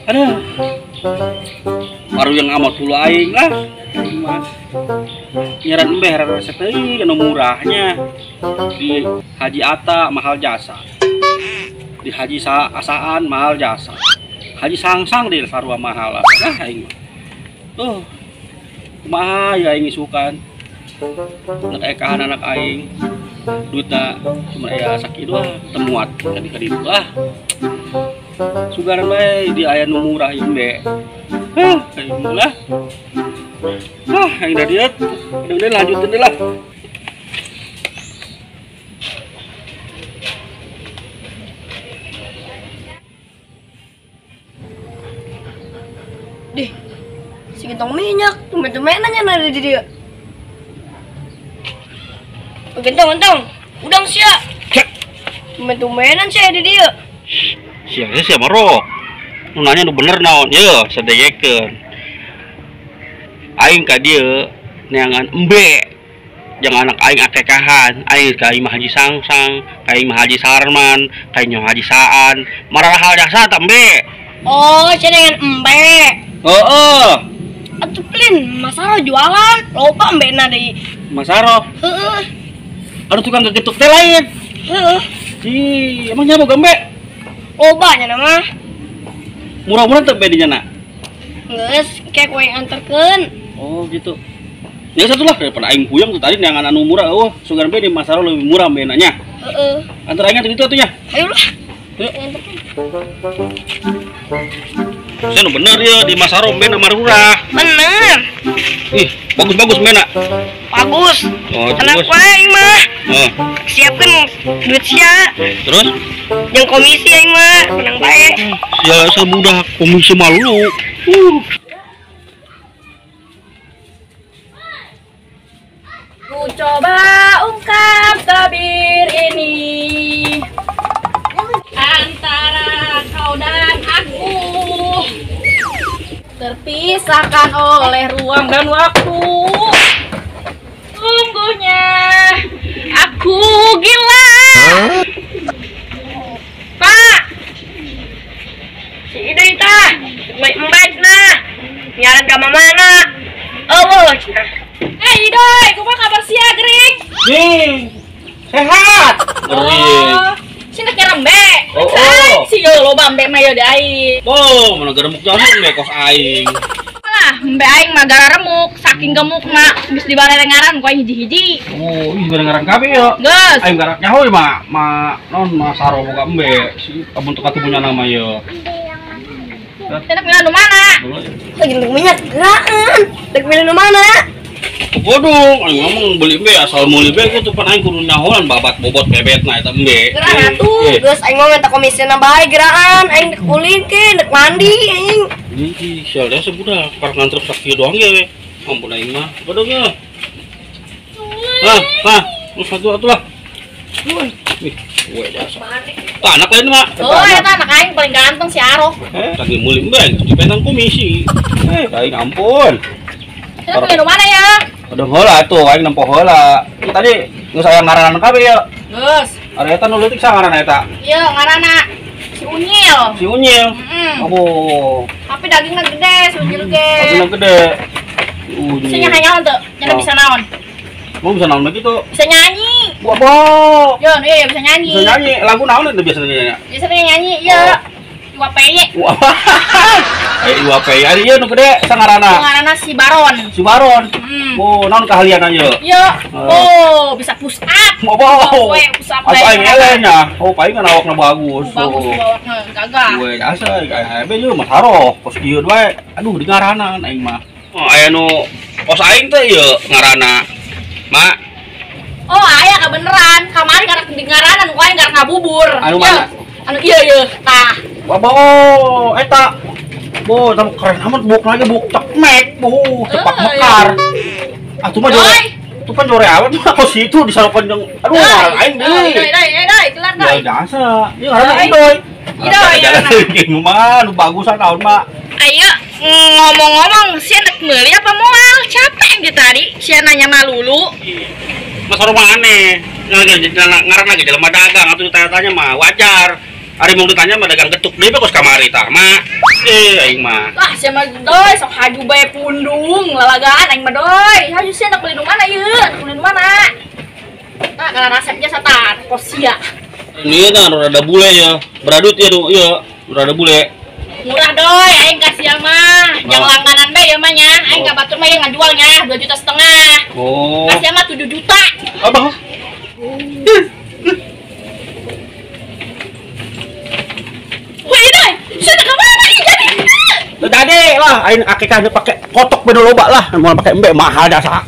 Aduh. Baru yang amat dulu aing lah. Mas. Nyaran embe resep teuing anu murahnya. Di Haji Ata mahal jasa. Di Haji Asaan mahal jasa. Haji Sangsang di sarua mahal lah aing. Tuh. Kumaha ya aing isukan. Anak ekahan anak aing. Duitna cuma aya sakitu ah temuat kadi kaditu ah. Sugaran bae di aya nu murah ieu embe. Hah, aing lah. Hah, aing da dieu. Udah lanjutin deh lah. Dih, si gentong minyak, tumben-tumbenan nya di dia. Gentong, udang sia. Tumben-tumbenan sia di dia. Sia sia maro. Nu nanya nu bener naon? Yeuh, sadegekeun. Aing ka dieu neangan embe. Jangan anak aing akekahan, aing ka imah Haji Sangsang, ka imah Haji Sarman, ka imah Haji Saan. Marahal jasa ta embe. Oh, sia neangan embe. Heeh. Atuh plin, Masaro jualan, loba embena deui. Masaro? Heeh. Aduh tukang gegetuk teh lain. Heeh. Ih, emang nya boga embe? Loba nya mah. Murah-murah teh embe di nyana. Geus, kayak kowe anterkeun. Oh, gitu. Ya satu lah daripada aing puyeng tuh tadi neangan anu murah eueuh, sugan embe di Masaro lebih murah embena nya. Heeh. Antar aing atuh ditu atuh nya. Ayo lah. Yuk. Saya bener ya di Masaro embena murah. Bener. Ih, bagus-bagus embena. Bagus. Oh, anak bagus. Aing mah. Oh. Siapkan duit sia. Terus? Yang komisi aing mah, tenang bae. Ya semudah komisi malu. Ku coba ungkap tabir ini antara kau dan aku, terpisahkan oleh ruang dan waktu. Sungguhnya aku gila. Pak, si Idoi tah, baik nah, nyaran ka mana? Oh, eh Idoi, kumaha kabar sia gering? Nih, sehat. Gering. Oh, sini kerembe. Oh, oh. Si yo loba embe mah yo di aing. Oh, mana geremuk jamu embe kos aing. Lah, embe aing mah gara remuk, saking gemuk mah geus dibarengaran ku aing hiji-hiji. Oh, ih barengaran kabeh yo. Geus. Aing garak nyaho mah, ma non ma saro boga embe. Si amun teu katubunya nama yo. Enak milih nu mana? Lagi minyak geraan. Lagi milih nu mana? Bodong, aing ngomong beli embe asal meuli be gitu pan aing kudu nyahoan babat bobot bebet na eta embe. Geraan atuh, geus aing mah minta komisina bae geraan, aing dek ulin ke, dek mandi aing. Ih, sial deh sebudak, par ngantrep sakieu doang ge. Ampun aing mah, bodong ya. Ah, ah, lu satu atuh lah. Ih, we jasa. Tah anak lain mah. Oh, eta anak aing paling ganteng si Aroh. Lagi meuli embe dipenang komisi. Eh, aing ampun. Kita pilih mana ya? Udah heula atuh, aing nempo heula. Tadi geus aya ngaranan kabeh ya. Geus. Ari eta nu leutik saha ngaranna eta? Ieu ngaranna si Unyil. Si Unyil. Heeh. Oh. Tapi dagingna gede si Unyil ge. Dagingna gede. Si Unyil. Bisa nyaho teu? Nya bisa naon? Mau bisa naon begitu? Bisa nyanyi. Wah, bo. Yo, iya bisa nyanyi. Bisa nyanyi. Lagu naon eta biasanya nyanyi? Biasanya nyanyi, iya. Iwa Peye. Wah. Iwa Peye. Ari ieu nu gede sangarana. Ngaranna si Baron. Si Baron. Oh, naon keahlianna ieu? Ieu. Oh, bisa push up. Oh, push up. Atuh aing eleh nya. Oh, paling kan awakna bagus. Bagus awakna gagah. We asa aing ieu mah saro, kos kieu wae. Aduh, di ngaranan aing mah. Oh, aya nu kos aing teh ieu ngaranna. Mak. Oh, aya kabeneran. Kamari karek di ngaranan ku aing karek ngabubur. Anu mana? Anu ieu ieu tah. Wabo, eta. Bo, tam keren amat buk lagi buk cekmek, bu, cepak mekar. Atuh mah jore. Itu kan jore amat mah kos itu disarokan jeung aduh ngaran aing deui. Doi, doi, doi, kelar doi. Ya jasa. Ieu ngaranna Idoy. Idoy. Idoy mah nu bagusan naon mah. Ayo ngomong-ngomong, sia nek meuli apa moal? Capek gitu tadi, sia nanya malulu. Mas rumah aneh. Ngaran lagi jelema dagang atuh ditanya-tanya mah wajar. Ari mau ditanya mah dagang getuk deui kos kamari tah mah. Aing mah. Wah, sia mah doy sok haju bae pundung lalagaan aing mah doy. Haju sia nak beli nu mana ieu? Nak beli nu mana? Tah kana resepnya satan kos sia. Ini nah rada bule ya. Beradut ya tuh, iya, rada bule. Murah doy, aing kasih mah. Yang langganan bae ya mah nya. Aing ka batur mah ieu ngajualnya 2,5 juta. Oh. Kasih mah 7 juta. Abah. Wih, doy, sudah ke mana ini jadi? Tadi lah, aing akikahnya pakai kotok beda loba lah, mau pakai embe mahal jasa.